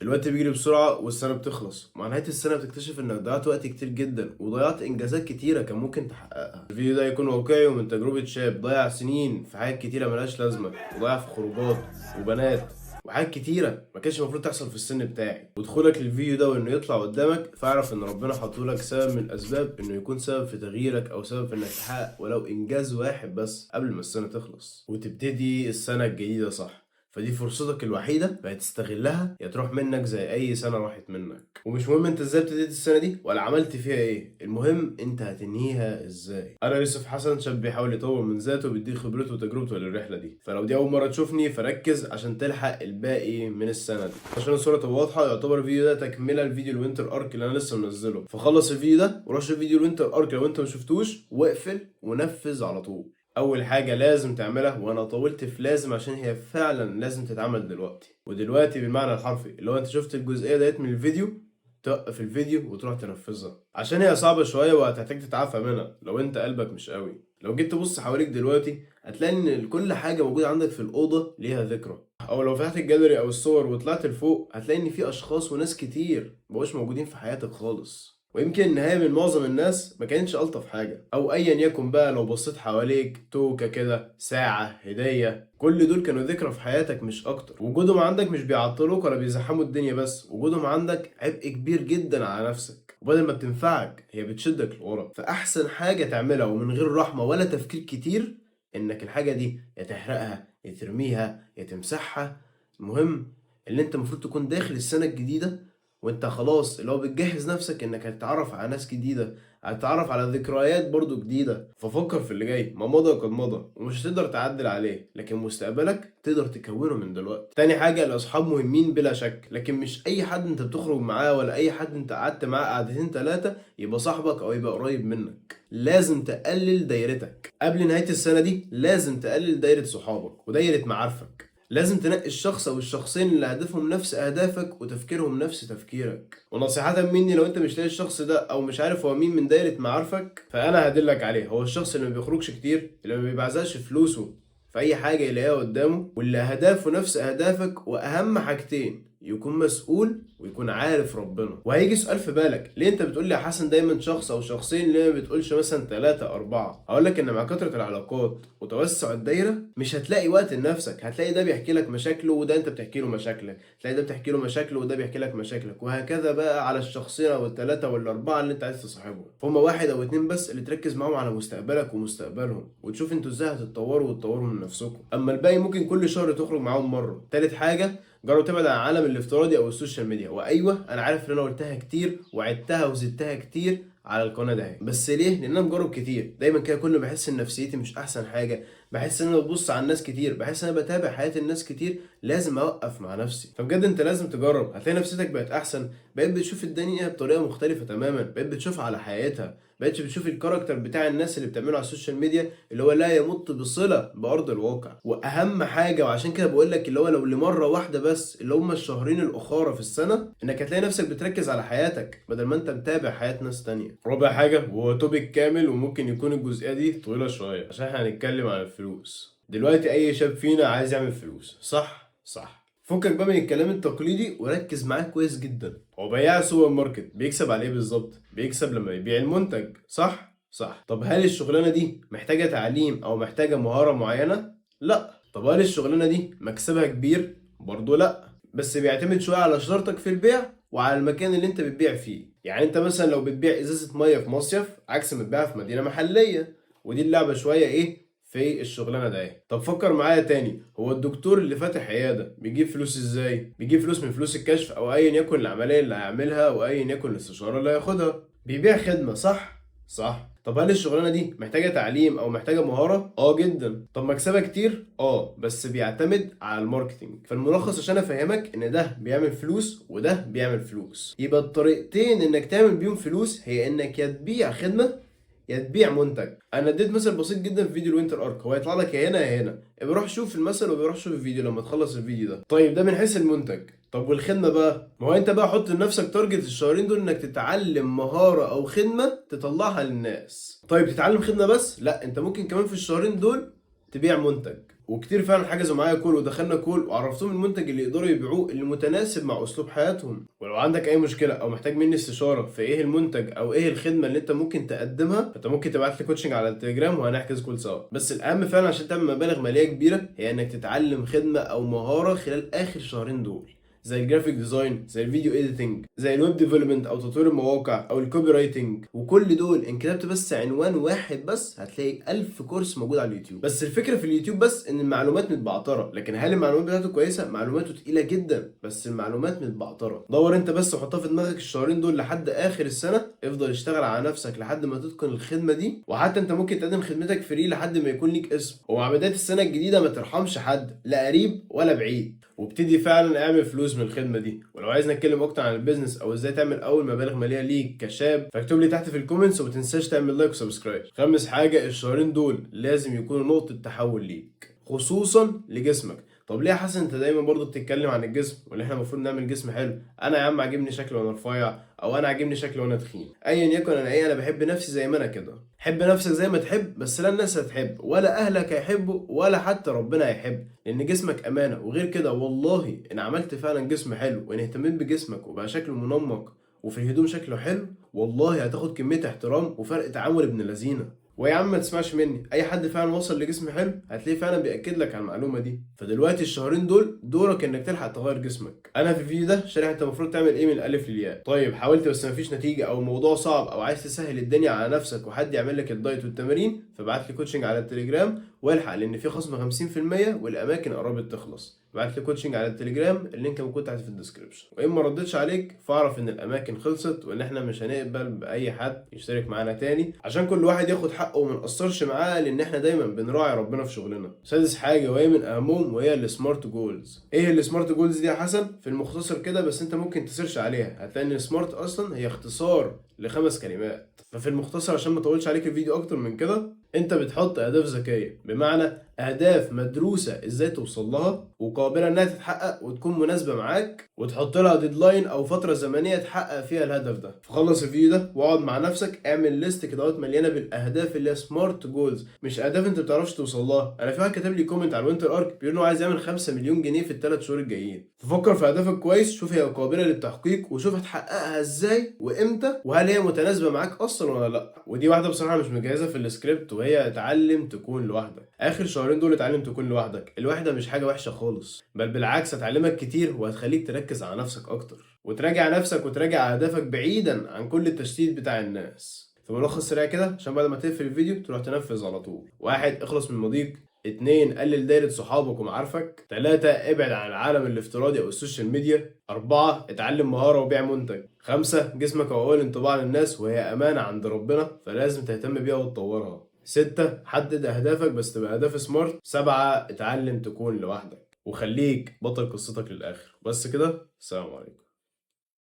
الوقت بيجري بسرعة والسنة بتخلص. مع نهاية السنة بتكتشف انك ضيعت وقت كتير جدا وضيعت انجازات كتيرة كان ممكن تحققها. الفيديو ده يكون واقعي ومن تجربة شاب ضيع سنين في حاجات كتيرة ملهاش لازمة، وضيع في خروجات وبنات وحاجات كتيرة ما كانش المفروض تحصل في السن بتاعي. ودخولك للفيديو ده وانه يطلع قدامك، فاعرف ان ربنا حاطه لك سبب من الاسباب انه يكون سبب في تغييرك او سبب في انك تحقق ولو انجاز واحد بس قبل ما السنة تخلص وتبتدي السنة الجديدة صح. فدي فرصتك الوحيدة، فهتستغلها يا تروح منك زي أي سنة راحت منك. ومش مهم أنت إزاي ابتديت السنة دي ولا عملت فيها إيه، المهم أنت هتنهيها إزاي. أنا يوسف حسن، شاب بيحاول يطور من ذاته وبيديك خبرته وتجربته للرحلة دي. فلو دي أول مرة تشوفني فركز عشان تلحق الباقي من السنة دي. عشان الصورة تبقى واضحة، يعتبر الفيديو ده تكملة لفيديو ال winter arc اللي أنا لسه منزله. فخلص الفيديو ده وروح شوف فيديو ال winter arc لو أنت ما شفتوش، واقفل ونفذ على طول. اول حاجة لازم تعملها، وانا طولت في لازم عشان هي فعلا لازم تتعمل دلوقتي، ودلوقتي بالمعنى الحرفي، لو انت شفت الجزئية ديت من الفيديو توقف الفيديو وتروح تنفذها، عشان هي صعبة شوية وهتحتاج تتعافى منها لو انت قلبك مش قوي. لو جيت تبص حواليك دلوقتي هتلاقي ان كل حاجة موجودة عندك في الاوضة ليها ذكرى، او لو فتحت الجاليري او الصور وطلعت لفوق هتلاقي ان في اشخاص وناس كتير مبقوش موجودين في حياتك خالص. ويمكن النهاية من معظم الناس ما كانتش ألطف حاجة، أو أيا يكن بقى. لو بصيت حواليك توكة كده، ساعة، هدية، كل دول كانوا ذكرى في حياتك مش أكتر. وجودهم عندك مش بيعطلوك ولا بيزحموا الدنيا، بس وجودهم عندك عبء كبير جدا على نفسك، وبدل ما بتنفعك هي بتشدك لورا. فأحسن حاجة تعملها ومن غير رحمة ولا تفكير كتير، إنك الحاجة دي يا تحرقها يا ترميها يا تمسحها. المهم اللي انت المفروض تكون داخل السنة الجديدة وانت خلاص اللي هو بتجهز نفسك انك هتتعرف على ناس جديدة، هتتعرف على ذكريات برضو جديدة. ففكر في اللي جاي، ما مضى قد مضى ومش هتقدر تعدل عليه، لكن مستقبلك تقدر تكونه من دلوقتي. تاني حاجة، الأصحاب مهمين بلا شك، لكن مش أي حد انت بتخرج معاه ولا أي حد انت قعدت معاه قعدتين تلاتة يبقى صاحبك أو يبقى قريب منك. لازم تقلل دايرتك قبل نهاية السنة دي، لازم تقلل دايرة صحابك ودايرة معارفك. لازم تنقي الشخص او الشخصين اللي هدفهم نفس اهدافك وتفكيرهم نفس تفكيرك. ونصيحة مني، لو انت مش لاقي الشخص ده او مش عارف هو مين من دايرة معارفك، فانا هدلك عليه. هو الشخص اللي ما بيخرجش كتير، اللي ما بيبعزقش فلوسه في اي حاجة يلاقيها قدامه، واللي اهدافه نفس اهدافك، واهم حاجتين يكون مسؤول ويكون عارف ربنا. وهيجي سؤال في بالك، ليه انت بتقول لي يا حسن دايما شخص او شخصين، ليه ما بتقولش مثلا 3 4؟ اقول لك ان مع كثرة العلاقات وتوسع الدايرة مش هتلاقي وقت لنفسك. هتلاقي ده بيحكي لك مشاكله وده انت بتحكي له مشاكلك، تلاقي ده بتحكي له مشاكله وده بيحكي لك مشاكلك، وهكذا بقى على الشخصين او الثلاثة والاربعة اللي انت عايز تصاحبهم. فهم واحد او اتنين بس اللي تركز معاهم على مستقبلك ومستقبلهم، وتشوف انتوا ازاي هتتطوروا وتطوروا من نفسكم. اما الباقي ممكن كل شهر تخرج معاهم مرة. تالت حاجة، جرب تبعد عن العالم الافتراضي او ال social media. وايوة انا عارف ان انا قلتها كتير وعدتها وزدتها كتير على القناة ده، بس ليه؟ لان انا مجرب كتير. دايما كده كل ما بحس ان نفسيتي مش احسن حاجة، بحس ان انا ببص على الناس كتير، بحس ان انا بتابع حياة الناس كتير، لازم اوقف مع نفسي. فبجد انت لازم تجرب، هتلاقي نفسيتك بقت احسن، بقيت بتشوف الدنيا بطريقة مختلفة تماما، بقيت بتشوفها على حقيقتها، بقيتش بتشوف ال character بتاع الناس اللي بتعمله على ال social media اللي هو لا يمت بصله بارض الواقع. واهم حاجة، وعشان كده بقول لك اللي هو لو لمره واحدة بس اللي هم الشهرين الاخاره في السنة، انك هتلاقي نفسك بتركز على حياتك بدل ما انت متابع حياة ناس تانية. رابع حاجة، وهو topic كامل وممكن يكون الجزئية دي طويلة شوية عشان احنا هنتكلم عن الفلوس. دلوقتي اي شاب فينا عايز يعمل فلوس، صح؟ صح. فكك بقى من الكلام التقليدي وركز معاه كويس جدا. هو بياع سوبر ماركت بيكسب على ايه بالظبط؟ بيكسب لما يبيع المنتج، صح؟ صح. طب هل الشغلانة دي محتاجه تعليم او محتاجه مهارة معينة؟ لا. طب هل الشغلانة دي مكسبها كبير؟ برضه لا. بس بيعتمد شوية على شطارتك في البيع وعلى المكان اللي انت بتبيع فيه. يعني انت مثلا لو بتبيع ازازة مية في مصيف عكس ما تبيعها في مدينة محليه، ودي اللعبة شوية ايه في الشغلانة ده ايه. طب فكر معايا تاني، هو الدكتور اللي فاتح عيادة بيجيب فلوس ازاي؟ بيجيب فلوس من فلوس الكشف او ايا يكن العملية اللي هيعملها او ايا يكن الاستشارة اللي هياخدها، بيبيع خدمة، صح؟ صح. طب هل الشغلانة دي محتاجه تعليم او محتاجه مهارة؟ اه جدا. طب مكسبها كتير؟ اه، بس بيعتمد على ال marketing. فالملخص عشان افهمك ان ده بيعمل فلوس وده بيعمل فلوس، يبقى الطريقتين انك تعمل بيهم فلوس هي انك يا تبيع خدمة يا تبيع منتج. انا اديت مثل بسيط جدا في فيديو ال winter arc، هو هيطلع لك يا هنا يا هنا، بروح شوف المثل وبروح شوف الفيديو لما تخلص الفيديو ده. طيب ده من حيث المنتج. طب والخدمة بقى؟ ما هو انت بقى حط لنفسك target الشهرين دول انك تتعلم مهارة او خدمة تطلعها للناس. طيب تتعلم خدمة بس؟ لا، انت ممكن كمان في الشهرين دول تبيع منتج. وكتير فعلا حجزوا معايا call ودخلنا call وعرفتهم المنتج اللي يقدروا يبيعوه اللي متناسب مع اسلوب حياتهم. ولو عندك اي مشكلة او محتاج مني استشاره في ايه المنتج او ايه الخدمة اللي انت ممكن تقدمها، فانت ممكن تبعت لي coaching على التليجرام وهنحجز call سوا. بس الاهم فعلا عشان تعمل مبالغ ماليه كبيرة هي انك تتعلم خدمة او مهارة خلال اخر شهرين دول، زي ال graphic design، زي ال video editing، زي ال web development او تطوير المواقع او ال copywriting. وكل دول ان كتبت بس عنوان واحد بس هتلاقي ألف كورس موجود على اليوتيوب. بس الفكرة في اليوتيوب بس ان المعلومات متبعتره، لكن هل المعلومات بتاعته كويسه؟ معلوماته تقيلة جدا بس المعلومات متبعتره. دور انت بس وحطها في دماغك الشهرين دول لحد اخر السنه، افضل اشتغل على نفسك لحد ما تتقن الخدمة دي، وحتى انت ممكن تقدم خدمتك free لحد ما يكون ليك اسم. ومع بداية السنة الجديدة ما ترحمش حد، لا قريب ولا بعيد، وابتدي فعلا اعمل فلوس من الخدمة دي. ولو عايز نتكلم اكتر عن ال business او ازاي تعمل اول مبالغ ماليه ليك كشاب، فاكتب لي تحت في ال comments، وما تنساش تعمل like و subscribe. خامس حاجه، الشهرين دول لازم يكونوا نقطة تحول ليك، خصوصا لجسمك. طب ليه يا حسن انت دايما برضو بتتكلم عن الجسم واللي احنا المفروض نعمل جسم حلو؟ انا يا عم عاجبني شكلي وانا رفيع، او انا عاجبني شكلي وانا تخين، ايا يكن انا ايه، انا بحب نفسي زي ما انا كده. حب نفسك زي ما تحب، بس لا الناس هتحب ولا اهلك هيحبوا ولا حتى ربنا هيحب، لان جسمك امانه. وغير كده والله ان عملت فعلا جسم حلو وان اهتميت بجسمك وبقى شكله منمق وفي الهدوم شكله حلو، والله هتاخد كمية احترام وفرق تعامل ابن لذينه. ويا عم ما تسمعش مني، اي حد فعلا وصل لجسم حلو هتلاقيه فعلا بياكد لك على المعلومة دي. فدلوقتي الشهرين دول دورك انك تلحق تغير جسمك. انا في الفيديو ده شارح انت المفروض تعمل ايه من الالف للياء. طيب حاولت بس مفيش نتيجة، او الموضوع صعب، او عايز تسهل الدنيا على نفسك وحد يعمل لك ال diet والتمارين، فابعت لي coaching على التليجرام والحق، لان في خصم 50% والاماكن قربت تخلص. ابعت لي coaching على التليجرام، ال link موجود تحت في ال description. وان ما ردتش عليك فاعرف ان الاماكن خلصت وان احنا مش هنقبل باي حد يشترك معانا تاني، عشان كل واحد ياخد حقه وما نقصرش معاه، لان احنا دايما بنراعي ربنا في شغلنا. سادس حاجة وهي من اهمهم وهي ال SMART goals. ايه ال SMART goals دي يا حسن؟ في المختصر كده، بس انت ممكن ت search عليها، هتلاقي ان SMART اصلا هي اختصار لخمس كلمات. ففي المختصر عشان ما اطولش عليك الفيديو اكتر من كده، انت بتحط اهداف ذكيه، بمعنى اهداف مدروسة ازاي توصل لها وقابله انها تتحقق وتكون مناسبة معاك، وتحط لها deadline او فترة زمنية تحقق فيها الهدف ده. فخلص الفيديو ده واقعد مع نفسك، اعمل list كده مليانة بالاهداف اللي هي SMART goals، مش اهداف انت بتعرفش توصل لها. انا في واحد كتب لي comment على ال Winter Arc بيقول انه عايز يعمل 5 مليون جنيه في ال3 شهور الجايين. ففكر في اهدافك كويس، شوف هي قابله للتحقيق وشوف هتحققها ازاي وامتى، وهل هي متناسبة معاك اصلا ولا لا. ودي واحدة بصراحة مش مجهزة في السكريبت، وهي اتعلم تكون لوحدك. اخر شهرين دول اتعلم تكون لوحدك. الوحدة مش حاجة وحشة خالص، بل بالعكس هتعلمك كتير وهتخليك تركز على نفسك اكتر وتراجع نفسك وتراجع اهدافك بعيدا عن كل التشتيت بتاع الناس. فملخص سريع كده عشان بعد ما تقفل الفيديو تروح تنفذ على طول. واحد، اخلص من ماضيك. اتنين، قلل دايرة صحابك ومعارفك. تلاتة، ابعد عن العالم الافتراضي او ال social media. أربعة، اتعلم مهارة وبيع منتج. خمسة، جسمك هو أول انطباع للناس وهي أمانة عند ربنا، فلازم تهتم بيها وتطورها. ستة، حدد أهدافك بس تبقى أهداف SMART. سبعة، اتعلم تكون لوحدك وخليك بطل قصتك للآخر. بس كده، السلام عليكم.